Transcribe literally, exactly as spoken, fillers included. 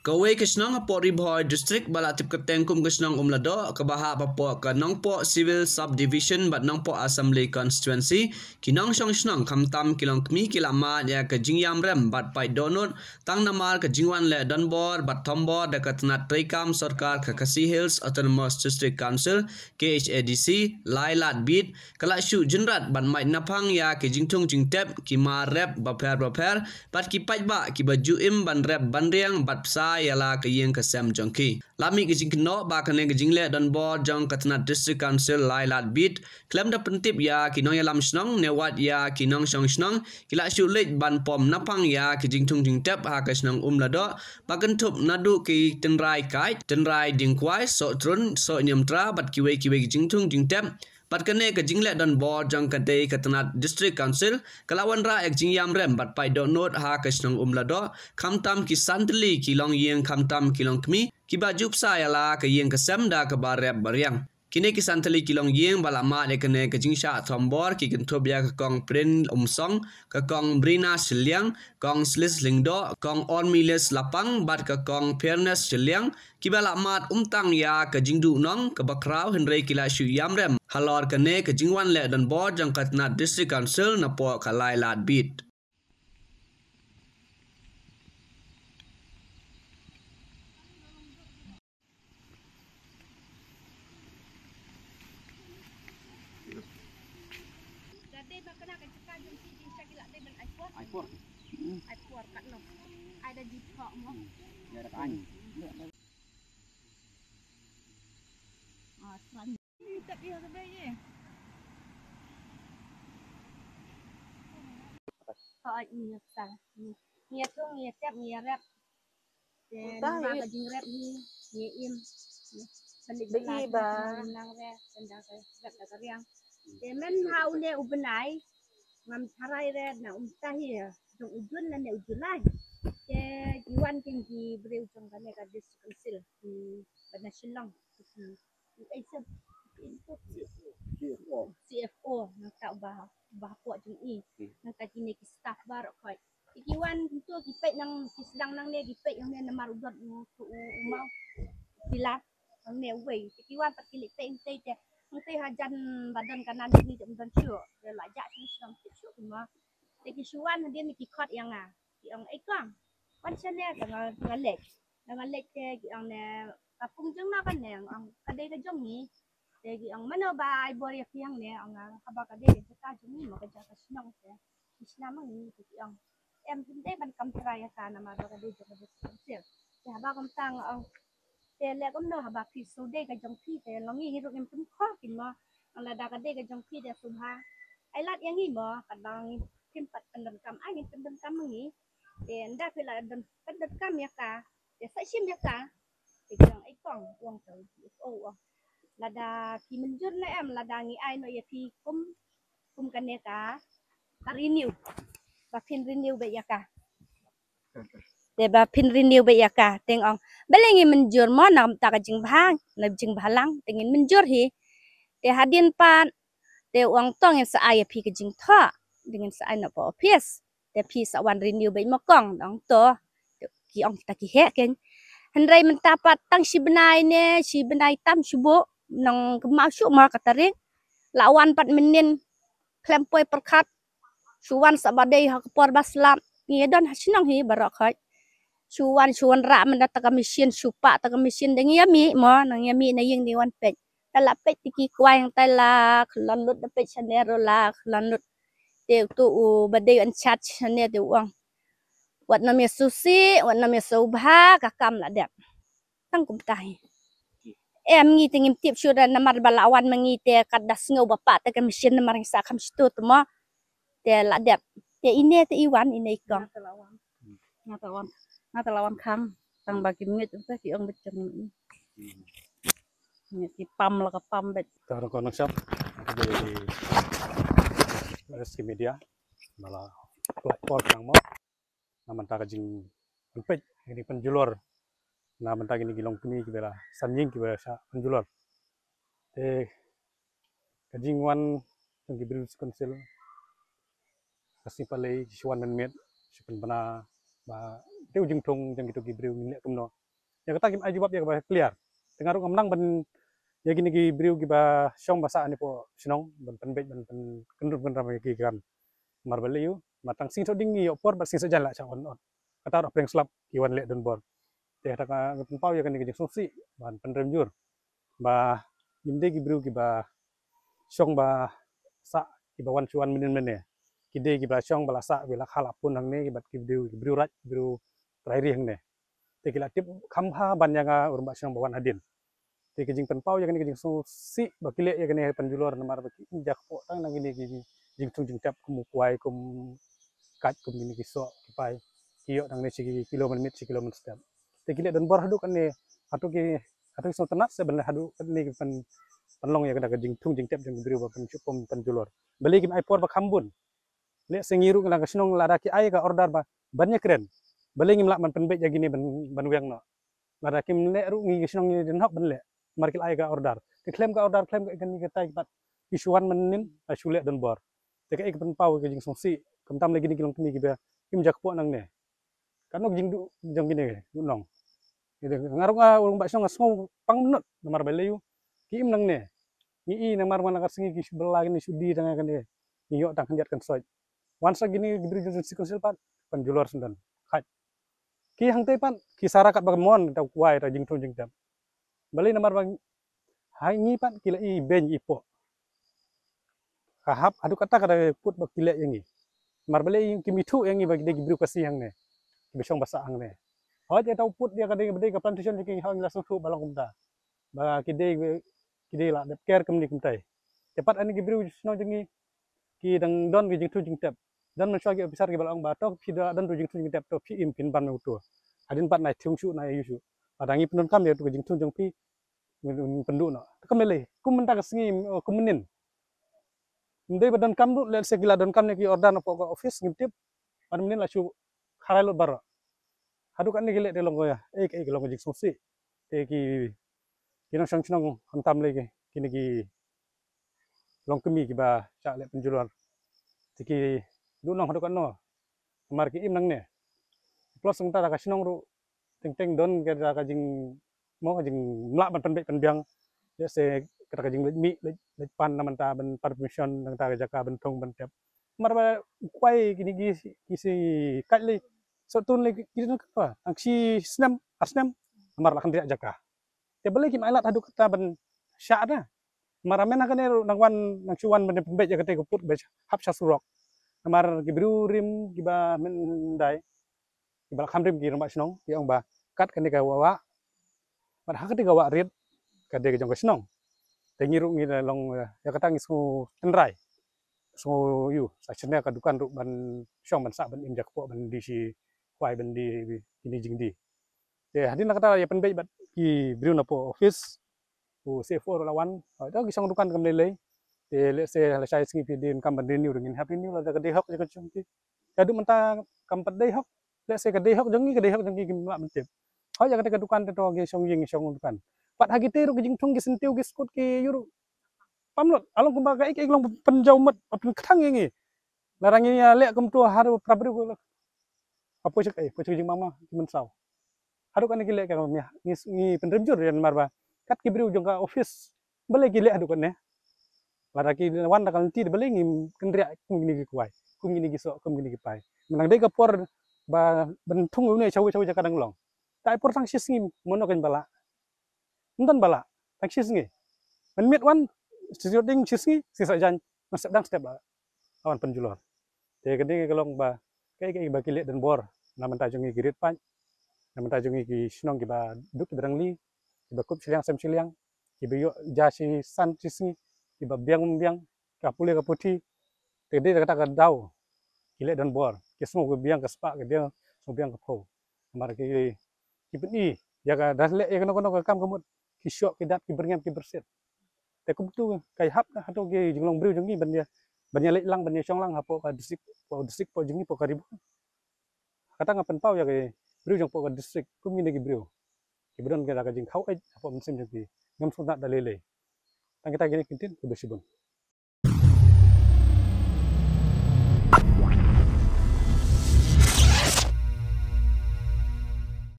Kawei ka shnong hapoh Ri Bhoi District ba la tip kyrteng kum ka shnong Umladoh, kaba hap hapoh ka Nongpoh Civil Subdivision bad Nongpoh Assembly Constituency, ki nongshong shnong khamtam ki longkmie ki la mad ïa ka jingïam rem bad pait dohnud tang namar ka jingwan leh donbor bad thombor da ka tnat treikam sorkar ka Khasi Hills Autonomous District Council, K H A D C, Lai Lad Beat, ka la shu jynrat bad mait naphang ïa ki jingthung jingtep, ki mar rep bapher bapher bad ki paidbah kiba ju im ban rep ban riang bad bsa ïa la ka ïing ka sem jong ki. La mih ka jingkynnoh ba kane ka jingleh donbor jong ka tnat District Council Lai Lad Beat khlem da pyntip ïa ki nongïalam shnong ne wat ïa ki nongshong shnong, ki la shu leit ban pom naphang ïa ki jingthung jingtep ha ka shnong Umladoh ba kynthup naduh ki tynrai kait, tynrai diengkwai, soh trun, soh niamtra bad kiwei kiwei ki jingthung jingtep. Bad kane ka jingleh donbor jong ka dei ka tnat District Council ka la wanrah ïa ka jingïam rem bad pait dohnud ha ka shnong Umladoh, khamtam ki san tylli ki longïing khamtam ki longkmie kiba ju bsa ïa la ka ïing ka sem da kaba rep ba riang. Kine ki san tylli ki longïing ba la mad ïa kane ka jingshah thombor ki kynthup ïa ka Kong Prin Umsong, ka Kong Brina Shiliang, Kong Slis Lyngdoh, Kong Ormilis Lapang bad ka Kong Fairness Shiliang, kiba la mad ym tang ïa ka jingduhnong kaba khraw hynrei ki la shu ïam rem halor kane ka jingwan leh donbor jong ka tnat District Council napoh ka Lai Lad Beat. Hooid, ngi ïa sa. Ngi, ngi ïa thung, ngi ïa tep, ngi ïa rep. Te ngi ba ka jingrep hi, ngi ïa im. Balik balik ba nang re, tenda ka rep da ka riang. Te men ha une u bnai, ngam tharai re na um ta hi, jong u Jun lane u July. Te ki wan kin ki briew jong kane ka District Council, ki ba na Shillong, ki Ei, sep, C F O. C F O, nangta uba, uba hapoh jong i. Hmm. Nangta kine ki staff baroh khoit. Te ki wan to ki peit nang, ki sdang nangne ki peit nangne namar u dot u, u, u maw. Pila, nangne uwei. Te ki wan pat ki leit peit nangtei te. Nangtei hajan ba don ka nan jong ngi te ym don shuh. Te la jah shuh sdang shuh shuh ki ma. Te ki shu wan hadien ki khot ïa nga. Ki ong, "Ei kong, wan shane," te nga, nga leit. Nga leit te ki ong ne, "Ka pung jong no kane?" Nga ong, "Ka dei ka jong ngi." Te ki ong, "Mano ba ai bor ïa phi hangne?" Nga ong, "Haba ka dei ka jaka jong ngi, ma ka jaka shnong te, ki shna ma ngi." Te ki ong, "Em, phim dei ban kam trai ïa ka namar ba ka dei jong ka District Council." Te haba kumta nga ong, "Te leh kumno haba phi shu dei ka jong phi te long ngi ruh ngim pynkhor phi mo. Lada ka dei ka jong phi te shu bha ai lad ïa ngi mo, katba ngi phim pat pyndonkam ai ngin pyndonkam ma ngi. Te ynda phi la don pyndonkam ïa ka te sa shim ïa ka." Te ki ong, "Ei kong," u ong, "to, u ong, lada phi mynjur ne em, lada ngi ai noh ïa phi kum, kum kane ka, ka renew. Ba phin renew beit ïa ka." Te ba phin renew beit ïa ka, te nga ong, "Balei ngi mynjur mo, na kumta ka jingbha, na jingbhalang, te ngin mynjur hi." Te hadien pat te u ong, "To ngin sa ai ïa phi ka jingthoh, te ngin sa ai noh pa office. Te phi sa wan renew beit mo kong." Nga ong, "To." Te ki ong kita ki heh kein. Hynrei mynta pat tang shi bnai ne, shi bnai tam shu buh, nang kynmaw shuh mo ka tarik. La wan pat mynnin khlem poi pyrkhat. Shu wan sa ba dei ha ka por ba slap. Ngi ïa don ha shnong hi baroh khoit. Shu wan, shu wanrah mynta ta ka machine, shu pah ta ka machine, dang ïa mih mo, nang ïa mih na ïing dang wan peit. Te la peit te ki kwai hangtai la khlon lut, da peit shane ruh la khlon lut. Te uto u ba dei in charge shane te u ong, "Wat nym ïa shu sih, wat nym ïa shu bha, ka kam la dep." Tang kumta hi. Em, ngi te ngim tip shuh da namar ba la wan ma ngi te kat da sngew ba pah te ka machine namar ngi sa kham shu tu te mo. Te la dep. Te ine te i wan, ine i kong. Nga te la wan. Nga te la wan. Nga te la wan khang. Tang ba ki mngeit te ki ong beit jong ngi. Ngi ki pam la ka pam beit. Te ha kong nang shap. Ki rescue media. Ba la pynlait por khang mo. Na mynta ka jingpynpeit, ka jingpynjulor. Na mynta kine ki longkmie kiba la san ïing kiba la shah pynjulor. Te ka jingwan jong ki briew District Council, ka sngi Palei, ki shu wan mynmiet, shu pynbna ba tei u jingthung jong kito ki briew ngin leh kumno. Ïa kata kim ai jubab ïa kaba clear. Te nga ruh ngam nang ban ïa kine ki briew kiba shong ba sah ne poh shnong ban pynbeit ban pynkyndrum kyndram ïa ki kam. Mar ba lei ïa u, mar tang sngi Thohdieng ngi ïoh por bad sngi Saitjaiñ la shah wan ot. Kata ruh pyrshang slap ki wan leh donbor. Te kata ka pynpaw ïa kane ka jingsngewsih ban pynrem jur ba ngim dei ki briew kiba shong ba sah kiba wan shu wan mynnin mynne. Ki dei kiba shong ba la sah, ba la kha la pun hangne bad ki briew, ki briew raij, ki briew trai ri hangne. Te ki la tip kham bha ban ïa nga u rangbah shnong ba wan hadien. Te ki jingpynpaw ïa kane ki jingsngewsih ba ki leh ïa kane pynjulor namar ba ki im jakpoh tang na kine ki jingthung jingtep kum u kwai, kum kait, kum kine ki soh ki pai. Ki ïoh tang ne shi kilo mynmiet, shi kilo mynstep. Te ki leh donbor haduh kane, haduh ki, haduh ki sngewtynnat se ban leh haduh kane ki pyn, pynlong ïa kane ka jingthung jingtep jong ki briew ba pynshukpom pynjulor. Balei kim ai por ba kham bun. Lehse ngi ruh na ka shnong lada ki ai ka order ba ban ïakren, balei ngim lah ban pynbeit ïa kine ban, ban weng noh. Lada kim leh ruh ngi ka shnong ngi don hok ban leh. Mar ki la ai ka order, te khlem ka order, khlem ka kane katai pat ki shu wan mynnin, la shu leh donbor. Te kaei ka pynpaw ka jingsngewsih, khamtam lei kine ki longkmie kiba im jakpoh nangne. Katno ka jingduh jong kine ki nong. Nga ruh nga u rangbah shnong nga sngew pang mynot namar balei ïa u ki im nangne. Ngi i namar man la ka sngi ki shu bylla kine, shu die tang kane. Ngi ïoh tang khyndiat khynsoit. Wan sa kine ki briew jong Ri Council pat pynjulor syndon. Khait. Ki hangtei pat ki sara katba mon, ta u kwai, ta jingthung jingtep. Balei namar ba ha ngi pat ki la i beiñ i poh. Ka hap haduh katta ka dei put ba ki leh ïa ngi. Namar balei kim ithuh ïa ngi ba ki dei ki briew Khasi hangne, kiba shong ba sah hangne. Hooid, ïa ta u put ïa ka dei, ba dei ka plantation jong ki, hooid, ngi la sngewthuh ba long kumta. Ba ki dei, ki dei la dep ker kumne kumtai. Te pat ha kine ki briew shnong jong ngi ki dang don ki jingthung jingtep. Don mynshuwa ki officer kiba la ong ba to phi da don ki jingthung jingtep, to phi im, phin bam ïa uto. Hadien pat nai thung shuh, nai ïa u shuh. Lada ngi pyndonkam ïa uto ka jingthung jong phi, ngin pynduh noh. Te kam lei lei, kum mynta ka sngi, eh, kum mynnin. Ym dei ba donkam ruh, lehse ki la donkam ne ki order napoh ka office ngim tip. Bad mynnin la shu kharai lut baroh. Haduh katne ki leh te long ka, eh, eh, ka long ka jingsngewsih. Te ki, ki nongshong shnong khamtam lei ki, kine ki longkmie kiba shah leh pynjulor. Te ki duh nong haduh katno. Namar ki im nangne. Plus nangta da ka shnong ruh teng teng don kata ka jing, mo, ka jingmlak ban pynbeit pynbiang. Lehse kata ka jingleit mih, leit, leit pan na mynta ban permission nangta ka jaka ban thung ban tep. Namar ba u kwai kine ki, ki shi kait lei, soh tun lei ki, ki don ka, tang shi snem, ar snem, namar la khyndiat jaka. Te balei kim ailad haduh katta ban shah da. Namar mynta kane ruh nang wan, nang shu wan ban pynbeit ïa kata ka put ba hap sha surok. Namar ki briew rim kiba myndai, kiba la kham rim ki rangbah shnong, ki ong ba kat kane ka wah, wah. Bad ha kata ka wah rit, ka dei ka jong ka shnong. Te ngi ruh ngi la long, eh, ïa kata ngi sngew tynrai. Sngew ïoh, sa shane ka dukan ruh ban shong ban sah ban im jakpoh ban die shi kwai ban die kine jingdie. Te hadien kata ïa pynbeit bad ki briew napoh office. U C F O ruh la wan. Hooid, to ki shong dukan kam lei lei. Te lehse la shai sngi phi dei kam ban renew, ngin hap renew lada ka dei hok jong ka jong ki. Te haduh mynta kam pat dei hok. Lehse ka dei hok jong ngi, ka dei hok jong ki, kim lah ban tip. Hooid, ïa kata ka dukan te to ki shong ïing, ki shong dukan. Pat ha kitei ruh ki jingthung, ki syntiew, ki skud, ki ïuh ruh pam lut. Along kumba kaei kaei long pynjaw mut, pynkthang ïa ngi. Lada ngi ïa leh kumto haduh para briew ko la. Ka poi sha kaei, poi sha ka jingmama, ki mynsaw. Haduh kane ki leh ka mih, ngi, ngi pynrem jur ïa namar ba kat ki briew jong ka office. Balei ki leh haduh kane? Lada ki wan da ka lynti, balei ngim kynriah kum kine ki kwai, kum kine ki soh, kum kine ki pai? Mynta dei ka por ba ban thung une shawi shawi jaka dang long. Te ai por tang shi sngi, mano kan ba lah. Ym don ba lah, tang shi sngi. Mynmiet wan, shi Thohdieng shi sngi, shi Saitjaiñ, mynstep dang step ba la wan pynjulor. Te ka dei ka long ba kaei kaei ba ki leh donbor na bynta jong ngi ki rit paid, na bynta jong ngi ki shnong kiba duk kiba rangli, kiba kup shiliang sem shiliang, kiba ïoh ja shi san shi sngi, kiba biang biang ka pule ka puthi. Te dei kata ka daw ki leh donbor, ki sngew ka biang ka spah, ka biang, sngew biang ka phew. Namar ki, ki pyni ïa ka, da leh ïa kano kano ka kam ka mut, ki shoh, ki dat, ki byrngem, ki byrsit. Te kumtu ka hap na hato ki jinglong briew jong ngi ban ïa, ban ïa leit lang, ban ïa shong lang hapoh ka district, hapoh district, hapoh jong ngi, hapoh ka Ri Bhoi. Kata nga pynpaw ïa ki briew jong hapoh ka district kum kine ki briew kiba don ka, ka jingkhaw eit hapoh mynsiem jong ki, ngam sngewtynnat da lei lei. Tang kita kine ki ktien, khublei shibun.